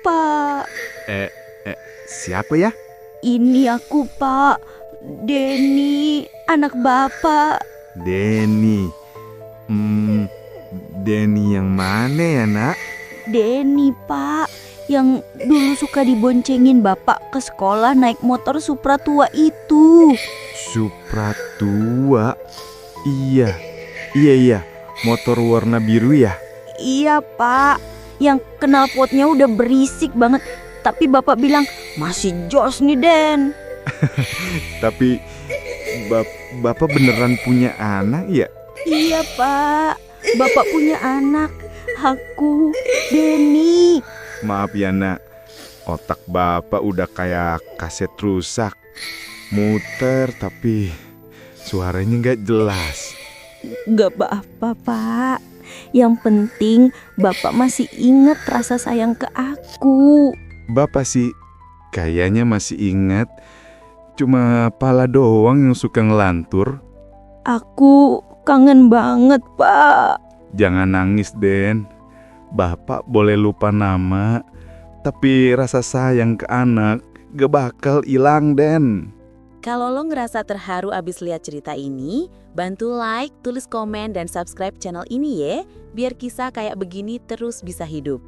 Pak, Eh, siapa ya? ini aku, Pak. Denny, anak Bapak. Denny. Hmm, Denny yang mana ya, Nak? Denny, Pak. Yang dulu suka diboncengin Bapak ke sekolah naik motor Supra tua itu. Supra tua. Iya, iya. Motor warna biru ya? Iya, Pak. Yang knalpotnya udah berisik banget. Tapi Bapak bilang, masih jos nih, Den. Tapi Bapak beneran punya anak ya? Iya, Pak. Bapak punya anak. Aku, Denny. Maaf ya, Nak. Otak Bapak udah kayak kaset rusak. Muter tapi suaranya nggak jelas. Gak apa-apa, Pak. Yang penting Bapak masih ingat rasa sayang ke aku. Bapak sih kayaknya masih ingat. Cuma pala doang yang suka ngelantur. Aku kangen banget, Pak. Jangan nangis, Den. Bapak boleh lupa nama, tapi rasa sayang ke anak gak bakal hilang, Den. Kalau lo ngerasa terharu abis lihat cerita ini, bantu like, tulis komen, dan subscribe channel ini ya, biar kisah kayak begini terus bisa hidup.